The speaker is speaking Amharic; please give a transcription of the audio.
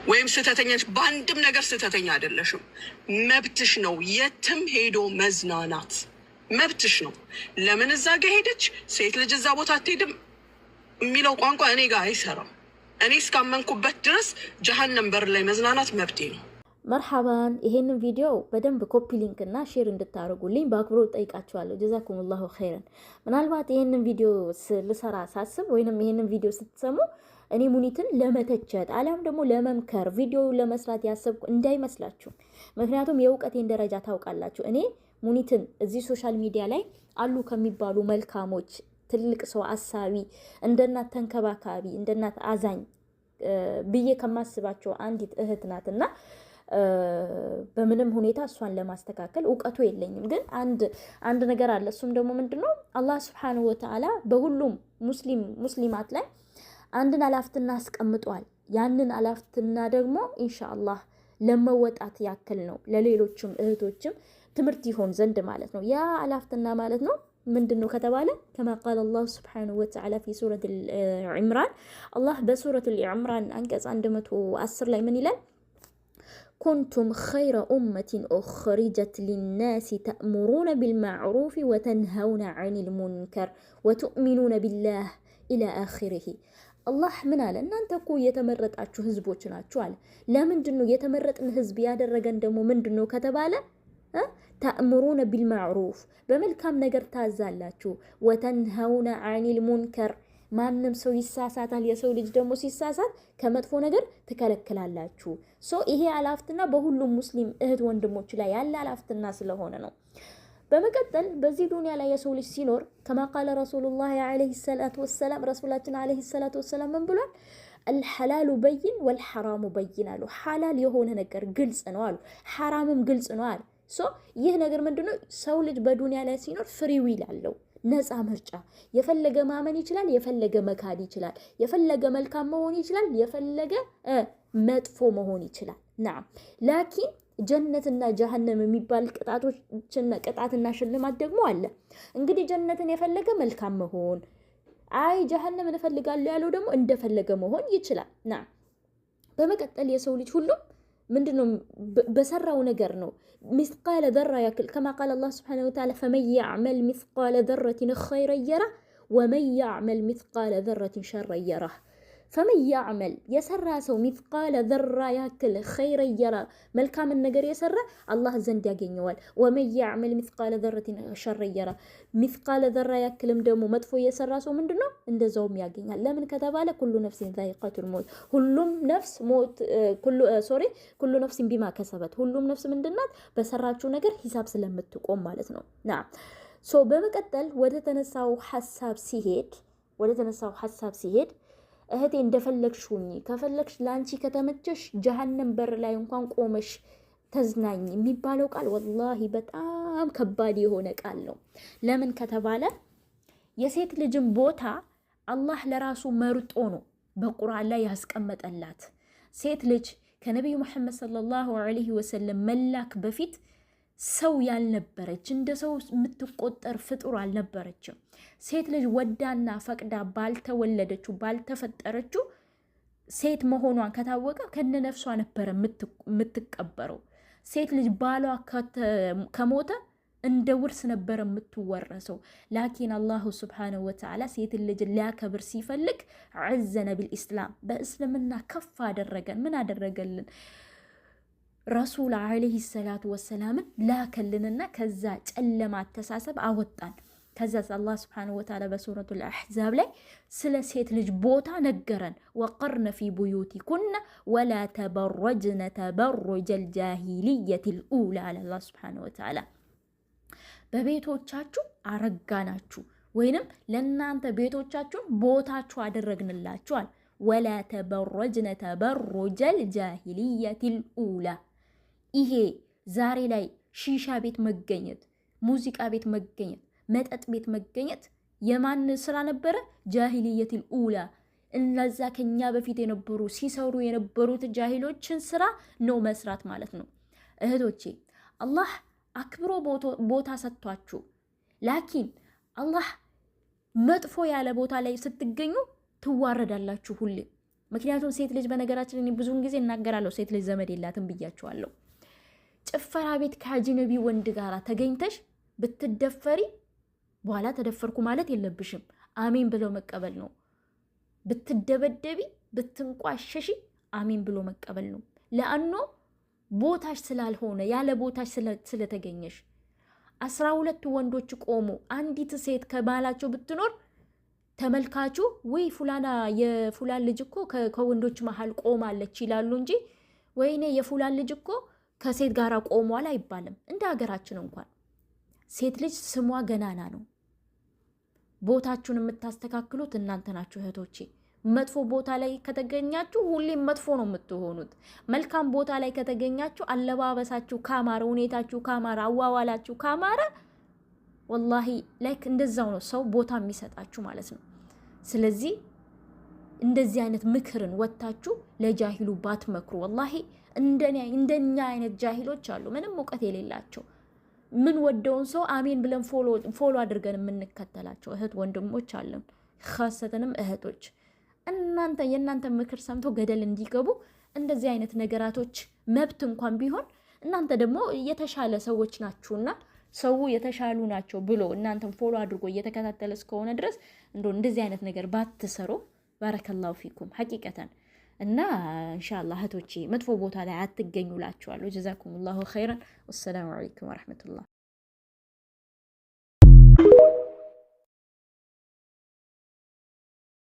ወይም ስህተተኛ ነሽ። በአንድም ነገር ስህተተኛ አይደለሽም። መብትሽ ነው የትም ሄዶ መዝናናት መብትሽ ነው። ለምን እዛ ጋ ሄደች፣ ሴት ልጅ እዛ ቦታ አትሄድም የሚለው ቋንቋ እኔ ጋር አይሰራም። እኔ እስካመንኩበት ድረስ ጀሀነም በር ላይ መዝናናት መብቴ ነው። መርሐባን። ይሄንን ቪዲዮ በደንብ copy link እና share እንድታደርጉልኝ በአክብሮት ጠይቃችኋለሁ። ጀዛኩም ላሁ ኸይረን። ምናልባት ይሄንን ቪዲዮ ልሰራ ሳስብ ወይንም ይሄንን ቪዲዮ ስትሰሙ እኔ ሙኒትን ለመተቸት አሊያም ደግሞ ለመምከር ቪዲዮ ለመስራት ያሰብኩ እንዳይመስላችሁ። ምክንያቱም የእውቀቴን ደረጃ ታውቃላችሁ። እኔ ሙኒትን እዚህ social media ላይ አሉ ከሚባሉ መልካሞች፣ ትልቅ ሰው አሳቢ፣ እንደ እናት ተንከባካቢ፣ እንደ እናት አዛኝ ብዬ ከማስባቸው አንዲት እህት ናትና በምንም ሁኔታ እሷን ለማስተካከል እውቀቱ የለኝም። ግን አንድ አንድ ነገር አለ። እሱም ደግሞ ምንድነው? አላህ ስብሓንሁ ወተዓላ በሁሉም ሙስሊም ሙስሊማት ላይ አንድን አላፍትና አስቀምጧል። ያንን አላፍትና ደግሞ ኢንሻአላህ ለመወጣት ያክል ነው፣ ለሌሎችም እህቶችም ትምህርት ይሆን ዘንድ ማለት ነው። ያ አላፍትና ማለት ነው ምንድን ነው ከተባለ፣ ከማ ቃለ አላሁ ስብሓነሁ ወተዓላ ፊ ሱረት ዕምራን፣ አላህ በሱረት ዕምራን አንቀጽ 110 ላይ ምን ይላል? كنتم خير أمة أخرجت للناس تأمرون بالمعروف وتنهون عن المنكر وتؤمنون بالله إلى آخره። አላህ ምን አለ? እናንተ እኮ የተመረጣችሁ ህዝቦች ናችሁ አለ። ለምንድን ነው የተመረጥን ህዝብ ያደረገን ደግሞ ምንድን ነው ከተባለ፣ تأمرون بالمعروف፣ በመልካም ነገር ታዛላችሁ፣ وتنهون عن المنكر፣ ማንም ሰው ይሳሳታል። የሰው ልጅ ደግሞ ሲሳሳት ከመጥፎ ነገር ትከለክላላችሁ። So ይሄ አላፍትና በሁሉም ሙስሊም እህት ወንድሞች ላይ ያለ አላፍትና ስለሆነ ነው። በመቀጠል በዚህ ዱንያ ላይ የሰው ልጅ ሲኖር፣ ከማ ቃለ ረሱሉላህ ዓለይሂ ሰላቱ ወሰላም፣ ረሱላችን ዓለይሂ ሰላቱ ወሰላም ምን ብሏል? الحلال بين والحرام بين አሉ። ሐላል የሆነ ነገር ግልጽ ነው አሉ፣ ሐራምም ግልጽ ነው አሉ። So ይህ ነገር ምንድነው? ሰው ልጅ በዱንያ ላይ ሲኖር free will አለው፣ ነፃ ምርጫ። የፈለገ ማመን ይችላል፣ የፈለገ መካድ ይችላል፣ የፈለገ መልካም መሆን ይችላል፣ የፈለገ መጥፎ መሆን ይችላል። ናም፣ ላኪን ጀነትና ጀሀነም የሚባል ቅጣቶችና ቅጣትና ሽልማት ደግሞ አለ። እንግዲህ ጀነትን የፈለገ መልካም መሆን፣ አይ ጀሀነምን እፈልጋለሁ ያለው ደግሞ እንደፈለገ መሆን ይችላል። ናም፣ በመቀጠል የሰው ልጅ ሁሉም ምንድነው በሰራው ነገር ነው። مثقال ذرة ያክል፣ ከማ ቃለ አላህ ስብሓነሁ ወተዓላ فمن يعمل مثقال ذرة خيرا يره ومن يعمل مثقال ذرة شرا يره። فمن يعمل የሰራ ሰው مثقال ذرة ያክል خيرا يره፣ መልካምን ነገር የሰራ አላህ ዘንድ ያገኘዋል። ومن يعمل مثقال ذرة شرا يره፣ مثقال ذرة ያክልም ደግሞ መጥፎ የሰራ ሰው ምንድን ነው እንደዛውም ያገኛል። ለምን ከተባለ كل نفس ذائقة الموت፣ ሁሉም ነፍስ ሞት፣ sorry፣ كل نفس بما كسبت፣ ሁሉም ነፍስ ምንድናት በሰራችው ነገር ሂሳብ ስለምትቆም ማለት ነው። ና so በመቀጠል ወደ ተነሳው ሀሳብ ሲሄድ እህቴ እንደፈለግሽ ሁኚ፣ ከፈለግሽ ለአንቺ ከተመቸሽ ጀሀነም በር ላይ እንኳን ቆመሽ ተዝናኝ የሚባለው ቃል ወላሂ በጣም ከባድ የሆነ ቃል ነው። ለምን ከተባለ የሴት ልጅን ቦታ አላህ ለራሱ መርጦ ነው በቁርአን ላይ ያስቀመጠላት። ሴት ልጅ ከነቢዩ መሐመድ ሰለላሁ ዐለይሂ ወሰለም መላክ በፊት ሰው ያልነበረች፣ እንደ ሰው የምትቆጠር ፍጡር አልነበረችም። ሴት ልጅ ወዳና ፈቅዳ ባልተወለደችው ባልተፈጠረችው ሴት መሆኗን ከታወቀ ከነነፍሷ ነበረ የምትቀበረው። ሴት ልጅ ባሏ ከሞተ እንደ ውርስ ነበረ የምትወረሰው። ላኪን አላሁ ስብሓነሁ ወተዓላ ሴትን ልጅ ሊያከብር ሲፈልግ عزنا بالإسلام፣ በእስልምና ከፍ አደረገን። ምን አደረገልን? ረሱል ዓለይሂ ሰላቱ ወሰላምን ላከልንና ከዛ ጨለማ አተሳሰብ አወጣን። ከዛ አላህ ስብሓነሁ ወተዓላ በሱረቱል አሕዛብ ላይ ስለ ሴት ልጅ ቦታ ነገረን። وقرن في بيوتكن ولا تبرجن تبرج الجاهلية الأولى አለ አላህ ስብሓነሁ ወተዓላ። በቤቶቻችሁ አረጋናችሁ ወይንም ለእናንተ ቤቶቻችሁን ቦታችሁ አደረግንላችኋል። ولا تبرجن تبرج الجاهلية الأولى። ይሄ ዛሬ ላይ ሺሻ ቤት መገኘት፣ ሙዚቃ ቤት መገኘት፣ መጠጥ ቤት መገኘት የማን ስራ ነበረ? جاهلية الأولى፣ እነዛ ከኛ በፊት የነበሩ ሲሰሩ የነበሩት ጃሂሎችን ስራ ነው መስራት ማለት ነው። እህቶቼ፣ አላህ አክብሮ ቦታ ሰጥቷችሁ፣ ላኪን አላህ መጥፎ ያለ ቦታ ላይ ስትገኙ ትዋረዳላችሁ ሁሌ። ምክንያቱም ሴት ልጅ፣ በነገራችን እኔ ብዙውን ጊዜ እናገራለሁ፣ ሴት ልጅ ዘመድ የላትም ብያቸዋለሁ። ጭፈራ ቤት ከአጅነቢ ወንድ ጋር ተገኝተሽ ብትደፈሪ በኋላ ተደፈርኩ ማለት የለብሽም። አሜን ብሎ መቀበል ነው። ብትደበደቢ ብትንቋሸሺ አሜን ብሎ መቀበል ነው። لأنه ቦታሽ ስላልሆነ፣ ያለ ቦታሽ ስለተገኘሽ። 12 ወንዶች ቆሞ አንዲት ሴት ከመሃላቸው ብትኖር ተመልካቹ "ውይ ፉላና፣ የፉላን ልጅ እኮ ከወንዶች መሀል ቆማለች" ይላሉ እንጂ "ወይኔ የፉላን ልጅ እኮ ከሴት ጋር ቆሟል" አይባልም። እንደ ሀገራችን እንኳን ሴት ልጅ ስሟ ገናና ነው። ቦታችሁን የምታስተካክሉት እናንተ ናችሁ እህቶቼ። መጥፎ ቦታ ላይ ከተገኛችሁ ሁሌም መጥፎ ነው የምትሆኑት። መልካም ቦታ ላይ ከተገኛችሁ፣ አለባበሳችሁ ካማረ፣ ሁኔታችሁ ካማረ፣ አዋዋላችሁ ካማረ ወላሂ like እንደዛው ነው ሰው ቦታ የሚሰጣችሁ ማለት ነው። ስለዚህ እንደዚህ አይነት ምክርን ወጥታችሁ ለጃሂሉ ባትመክሩ፣ ወላሂ እንደኛ አይነት ጃሂሎች አሉ፣ ምንም እውቀት የሌላቸው፣ ምን ወደውን ሰው አሜን ብለን follow አድርገን የምንከተላቸው እህት ወንድሞች አለን፣ ኸሰተንም እህቶች። እናንተ የእናንተ ምክር ሰምቶ ገደል እንዲገቡ እንደዚህ አይነት ነገራቶች መብት እንኳን ቢሆን፣ እናንተ ደግሞ የተሻለ ሰዎች ናችሁና፣ ሰው የተሻሉ ናቸው ብሎ እናንተን follow አድርጎ እየተከታተለ እስከሆነ ድረስ እንደዚህ አይነት ነገር ባትሰሩ بارك الله فيكم ሐቂቀተን። እና ኢንሻአላህ እህቶቼ መጥፎ ቦታ ላይ አትገኙ እላችኋለሁ። جزاكم الله خيرا። والسلام عليكم ورحمة الله።